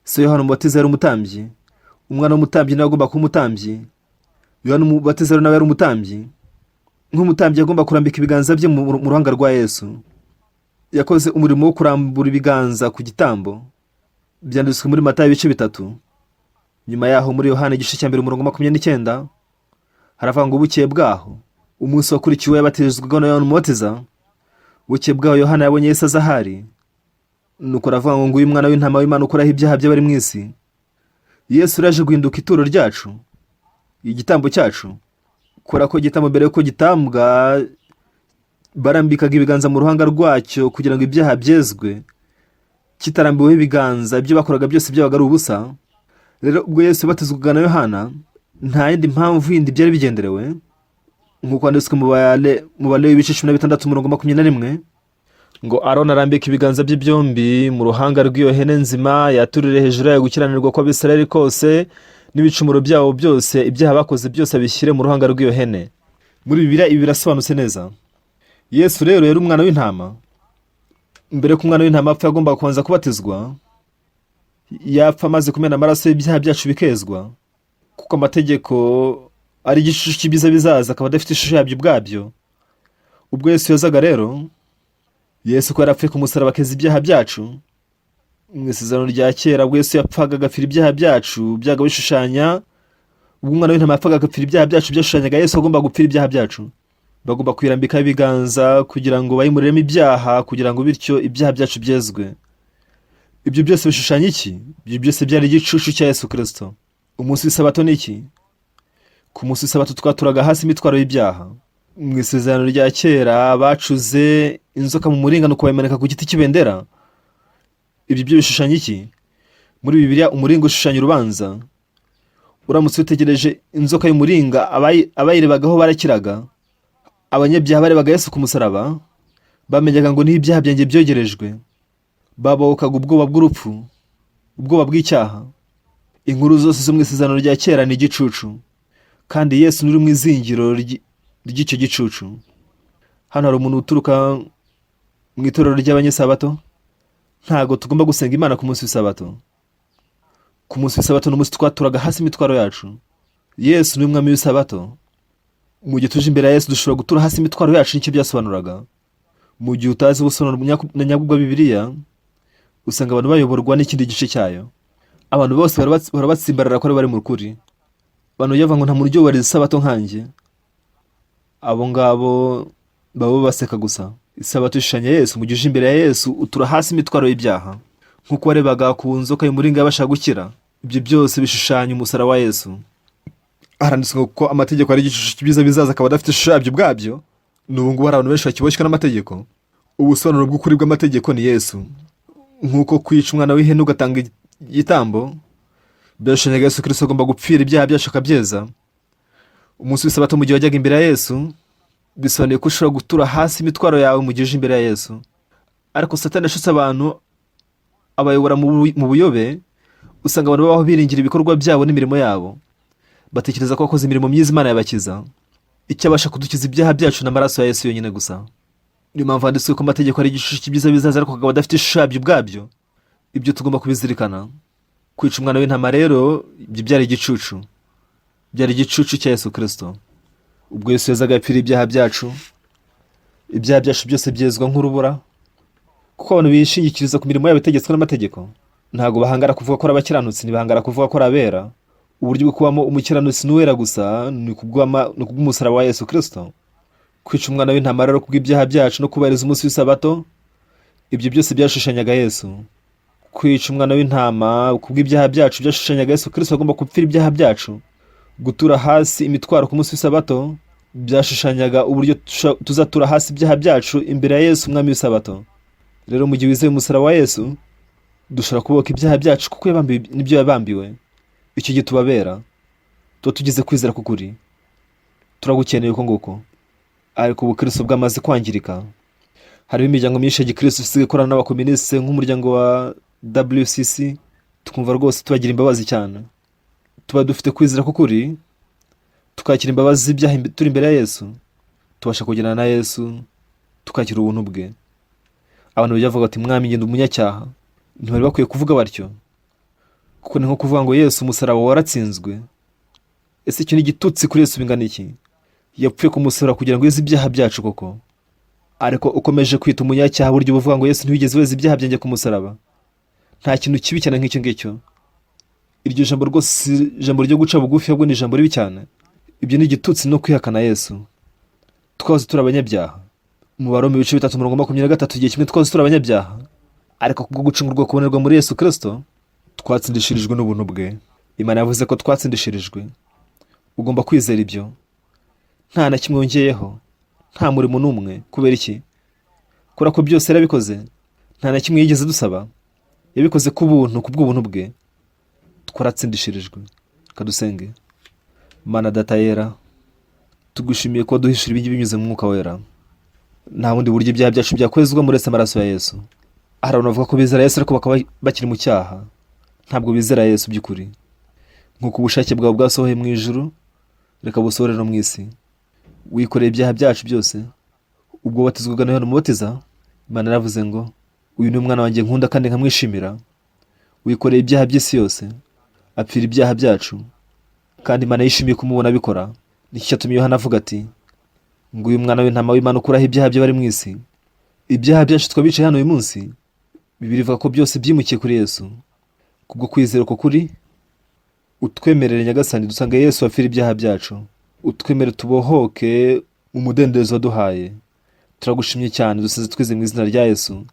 Se Yohana Umubatiza yari umutambyi. Umwana w'umutambyi nawe agomba kuba umutambyi. Yohana Umubatiza rero nawe yari umutambyi. Nk'umutambyi agomba kurambika ibiganza bye mu ruhanga rwa Yesu. Yakoze umurimo wo kurambura ibiganza ku gitambo. Byanditswe muri Matayo ibice 3. Nyuma yaho muri Yohana igice cya 1, umurongo 29, haravuga ngo bukeye bwaho, umunsi wakurikiwe yabatirizwaga na Yohana Umubatiza, bukeye bwaho Yohana yabonye Yesu aza ahari, nuko aravuga ngo: "Nguyu umwana w'intama w'Imana ukuraho ibyaha by'abari mu isi." Yesu yaje guhinduka ituro ryacu, igitambo cyacu, kubera ko igitambo mbere yuko gitambwa barambikaga ibiganza mu ruhanga rwacyo kugira ngo ibyaha byezwe. Kitarambiweho ibiganza, ibyo bakoraga byose byabaga ari ubusa. Rero ubwo Yesu yabatizwaga na Yohana, nta yindi mpamvu yindi byari bigenderewe, nk'uko handitswe mu Balewi ibice 16, umurongo 21, ngo Aroni arambike ibiganza bye byombi mu ruhanga rw'iyo hene nzima, yaturire hejuru yayo gukiranirwa kw'Abisirayeli kose n'ibicumuro byabo byose, ibyaha bakoze byose abishyire mu ruhanga rw'iyo hene. Muri Bibiliya ibi birasobanutse neza. Yesu rero yari umwana w'intama. Mbere ko umwana w'intama apfa, yagombaga kubanza kubatizwa. Yapfa amaze kumena amaraso y'ibyaha byacu bikezwa, kuko amategeko ari igicucu cy'ibyiza bizaza, akaba adafite ishusho yabyo ubwabyo. Ubwo Yesu yazaga rero, Yesu ko yarapfuye ku musaraba akeza ibyaha byacu. Mu Isezerano rya Kera, ubwo Yesu yapfaga agapfira ibyaha byacu, byaga bishushanya, ubwo umwana w'intama yapfaga agapfira ibyaha byacu, byashushanyaga Yesu agomba gupfira ibyaha byacu. Bagomba kwirambikaho ibiganza kugira ngo bayimuriremo ibyaha, kugira ngo bityo ibyaha byacu byezwe. Ibyo byose bishushanya iki? Ibyo byose byari igicucu cya Yesu Kirisito. Umunsi w'Isabato ni iki? Ku munsi w'Isabato twaturaga hasi imitwaro y'ibyaha. Mu Isezerano rya Kera bacuze inzoka mu muringa, nuko bayimanika ku giti cy'ibendera. Ibyo byo bishushanya iki? Muri Bibiliya umuringa ushushanya urubanza. Uramutse witegereje inzoka y'umuringa, abayirebagaho barakiraga. Abanyabyaha barebaga Yesu ku musaraba, bamenyaga ngo niho ibyaha byanjye byogerejwe. Babohokaga ubwoba bw'urupfu, ubwoba bw'icyaha. Inkuru zose zo mu Isezerano rya Kera ni igicucu, kandi Yesu ni mu izingiro ry'icyo gicucu. Hano hari umuntu uturuka mu itorero ry'Abanyesabato? Ntabwo tugomba gusenga Imana ku munsi w'Isabato. Ku munsi w'Isabato ni umunsi twaturaga hasi imitwaro yacu. Yesu ni umwami w'Isabato. Mu gihe tuje imbere ya Yesu, dushobora gutura hasi imitwaro yacu. Nicyo byasobanuraga. Mu gihe utazi ubusobanuro nyabwo bwa Bibiliya, usanga abantu bayoborwa n'ikindi gice cyayo. Abantu bose bahora batsimbarara ko ari bari mu kuri. Abantu bajya ngo: "Nta muntu ujya Isabato nkanjye." Abo ngabo baba baseka gusa. Isabato ishushanya Yesu. Mu gihe uje imbere ya Yesu, utura hasi imitwaro y'ibyaha, nk'uko warebaga ku nzoka y'umuringa yabasha gukira. Ibyo byose bishushanya umusaraba wa Yesu. Haranditswe ngo ko amategeko ari igicucu cy'ibyiza bizaza, akaba adafite ishusho yabyo ubwabyo. N'ubu ngubu hari abantu benshi bakiboshywe n'amategeko. Ubusobanuro bw'ukuri bw'amategeko ni Yesu. Nk'uko kwica umwana w'ihene ugatanga igitambo byashushanyaga Yesu Kirisito agomba gupfira ibyaha byacu akabyeza. Umunsi w'isabato, mu gihe wajyaga imbere ya Yesu, bisobanuye ko ushobora gutura hasi imitwaro yawe mu gihe uje imbere ya Yesu. Ariko Satani yashutse abantu, abayobora mu buyobe. Usanga abantu babaho biringira ibikorwa byabo n'imirimo yabo, batekereza ko bakoze imirimo myiza Imana yabakiza. Icyo abasha kudukiza ibyaha byacu ni amaraso ya Yesu yonyine gusa. Niyo mpamvu handitswe ko amategeko ari igicucu cy'ibyiza bizaza, ariko akaba adafite ishusho yabyo ubwabyo. Ibyo tugomba kubizirikana. Kwica umwana w'intama rero, ibyo byari igicucu, byari igicucu cya Yesu Kirisito. Ubwo Yesu yazaga yapfira ibyaha byacu, ibyaha byacu byose byezwa nk'urubura. Kuko abantu bishingikiriza ku mirimo yabo itegetswe n'amategeko, ntabwo bahangara kuvuga ko ari abakiranutsi, ntibahangara kuvuga ko ari abera. Uburyo bwo kubamo umukiranutsi n'uwera gusa ni kubw'umusaraba wa Yesu Kirisito. Kwica umwana w'intama rero kubw'ibyaha byacu no kubahiriza umunsi w'isabato, ibyo byose byashushanyaga Yesu. Kwica umwana w'intama kubw'ibyaha byacu byashushanyaga Yesu Kirisito agomba gupfira ibyaha byacu. Gutura hasi imitwaro ku munsi w'isabato byashushanyaga uburyo tuzatura hasi ibyaha byacu imbere ya Yesu, umwami w'isabato. Rero mu gihe wizeye umusaraba wa Yesu, dushobora kubohoka ibyaha byacu, kuko yabambiwe nibyo yabambiwe. Icyo gihe tubabera, tuba tugize kwizera k'ukuri. Turagukeneye uko nguko. Ariko ubukristo bwamaze kwangirika. Hariho imiryango myinshi ya gikristo isigaye ikorana n'abakominisite, nk'umuryango wa WCC. Tukumva rwose tubagira imbabazi cyane. Tuba dufite kwizera k'ukuri, tukakira imbabazi z'ibyaha turi imbere ya Yesu, tubasha kugendana na Yesu, tukakira ubuntu bwe. Abantu bajya bavuga bati: "Mwami, ngenda umunyacyaha." Ntibari bakwiye kuvuga batyo, kuko ni nko kuvuga ngo: "Yesu, umusaraba waratsinzwe." Ese icyo ni igitutsi kuri Yesu bingana iki? Yapfuye ku musaraba kugira ngo yeze ibyaha byacu koko, ariko ukomeje kwita umunyacyaha, buryo uba uvuga ngo: "Yesu, ntiwigeze weza ibyaha byanjye ku musaraba." Nta kintu kibi cyane nk'icyo ngicyo. Iryo jambo rwose si ijambo ryo guca bugufi, ahubwo ni ijambo ribi cyane. Ibyo ni igitutsi no kwihakana Yesu. Twahoze turi abanyabyaha. Mu Baroma ibice 3 umurongo 23, igihe kimwe twahoze turi abanyabyaha, ariko kubwo gucungurwa kubonerwa muri Yesu Kirisito, twatsindishirijwe n'ubuntu bwe. Imana yavuze ko twatsindishirijwe. Ugomba kwizera ibyo, nta na kimwe wongeyeho, nta murimo n'umwe. Kubera iki? Kubera ko byose yarabikoze, nta na kimwe yigeze dusaba. Yabikoze ku buntu, ku bw'ubuntu bwe twaratsindishirijwe. Kadusenge. Mana Data yera, tugushimiye kuba duhishura ibingibi binyuze mu Mwuka Wera. Nta bundi buryo ibyaha byacu byakwezwa uretse amaraso ya Yesu. Hari abantu bavuga ko bizera Yesu, ariko bakaba bakiri mu cyaha. Ntabwo bizera Yesu by'ukuri. Nk'uko ubushake bwawe bwasohoye mu ijuru, reka busohore no mu isi. Wikoreye ibyaha byacu byose ubwo wabatizwaga na Yohana Umubatiza. Imana yaravuze ngo: "Uyu ni umwana wanjye nkunda kandi nkamwishimira." Wikoreye ibyaha by'isi yose, apfira ibyaha byacu, kandi Imana yishimiye kumubona abikora. Nicyo cyatumye Yohana avuga ati: "Ngo uyu mwana w'intama w'Imana ukuraho ibyaha by'abari mu isi." Ibyaha byacu twabicaye hano uyu munsi, Bibiliya ivuga ko byose byimukiye kuri Yesu. Kubwo kwizera uko kuri, utwemerere Nyagasani dusanga Yesu wapfira ibyaha byacu. Utwemere tubohoke mu mudendezo waduhaye. Turagushimye cyane, dusize twize mu izina rya Yesu.